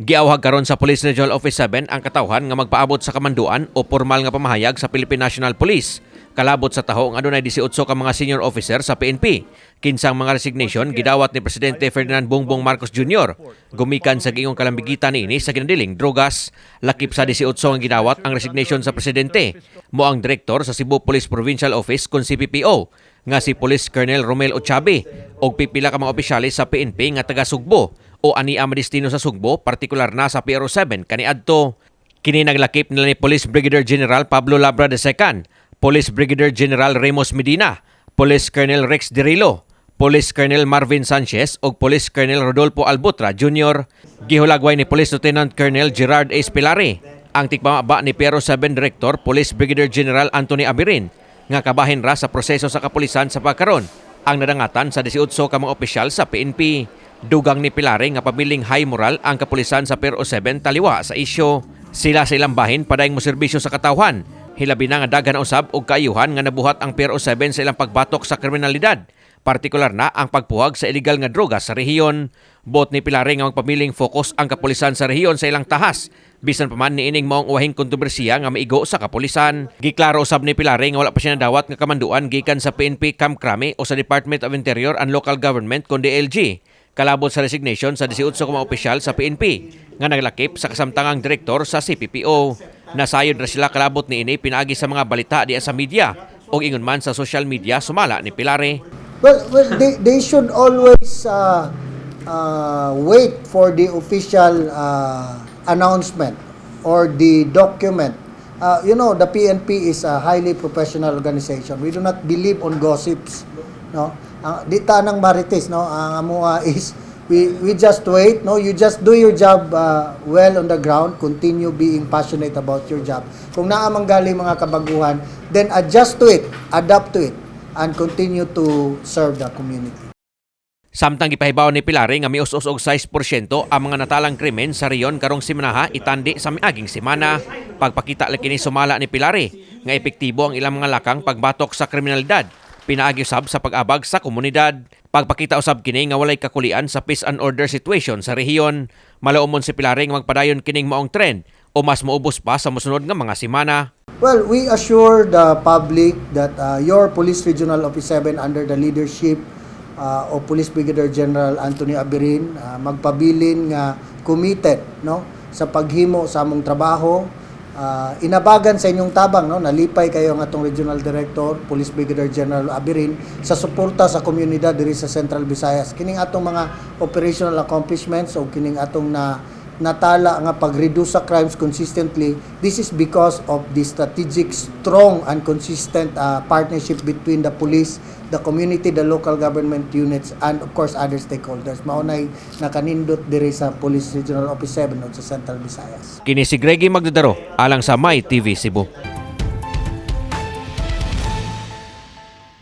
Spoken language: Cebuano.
Giawhag karon sa Police Regional Office 7 ang katawhan nga magpaabot sa kamanduan o formal nga pamahayag sa Philippine National Police kalabot sa taho nga adunay 18 ka mga senior officer sa PNP. Kinsang mga resignation gidawat ni Presidente Ferdinand Bongbong Marcos Jr. gumikan sa giingong kalambigitan niini sa ginadiling drogas. Lakip sa 18 nga gidawat ang resignation sa presidente mao ang direktor sa Cebu Police Provincial Office kon CPPO nga si Police Colonel Romel Ochabe og pipila ka mga opisyales sa PNP nga taga Sugbo o ania madestino sa Sugbo, partikular na sa PRO 7 kaniadto. Kini naglakip nila ni Police Brigadier General Pablo Labra II, Police Brigadier General Ramos Medina, Police Colonel Rex Dirilo, Police Colonel Marvin Sanchez ug Police Colonel Rodolfo Albutra Jr. Gihulagway ni Police Lieutenant Colonel Gerard A. Pilare ang tikbamaba ni PRO 7 Director Police Brigadier General Anthony Aberin nga kabahin ra sa proseso sa kapulisan sa pagkaron ang nadangatan sa 18 ka mga opisyal sa PNP. Dugang ni Pilare nga pabiling high moral ang kapulisan sa PRO 7 taliwa sa isyu. Sila sa ilang bahin padayong moserbisyo sa katawhan. Hilabi na nga daghan usab og kaayuhan nga nabuhat ang PRO 7 sa ilang pagbatok sa kriminalidad. Partikular na ang pagpuhag sa illegal nga droga sa rehiyon. Buot ni Pilare nga magpabiling focus ang kapulisan sa rehiyon sa ilang tahas. Bisan pa man niining maong uwahing kontrobersiya nga maigo sa kapulisan. Giklaro usab ni Pilare nga wala pa siya nadawat nga kamanduan gikan sa PNP Camp Crame o sa Department of Interior and Local Government kon DILG kalabot sa resignation sa 18 ka mga opisyal sa PNP nga naglakip sa kasamtangang direktor sa CPPO. Nasayod ra sila kalabot niini pinaagi sa mga balita diya sa media o ingon man sa social media, sumala ni Pilare. Well, they should always wait for the official announcement or the document. The PNP is a highly professional organization. We do not believe on gossips. No? Ang, di ta nang marites, no? Ang amoa is we just wait, no? You just do your job well on the ground, continue being passionate about your job. Kung naa man gali mga kabaguhan, then adjust to it, adapt to it, and continue to serve the community. Samtang gipahibaw ni Pilare nga mius-us og 6% ang mga natalang krimen sa rehiyon karong semanaha itandi sa miaging semana. Pagpakita lang kini, sumala ni Pilare, nga epektibo ang ilang mga lakang pagbatok sa kriminalidad pinaagi usab sa pag-abag sa komunidad. Pagpakita usab kini nga walay kakulian sa peace and order situation sa rehiyon. Malaumon si Pilare nga magpadayon kining maong trend o mas moubos pa sa mosunod nga mga semana. Well, we assure the public that your Police Regional Office 7 under the leadership of Police Brigadier General Anthony Aberin magpabilin nga committed, no, sa paghimo sa among trabaho. Inabagan sa inyong tabang, no, nalipay kayo ang atong Regional Director, Police Brigadier General Aberin, sa suporta sa komunidad diri sa Central Visayas. Kining atong mga operational accomplishments o kining atong na natala nga pag-reduce sa crimes consistently, this is because of the strategic, strong, and consistent partnership between the police, the community, the local government units, and of course, other stakeholders. Mao nay nakanindot diri sa Police Regional Office 7 o sa Central Visayas. Kini si Greggy Magdadaro alang sa My TV Cebu.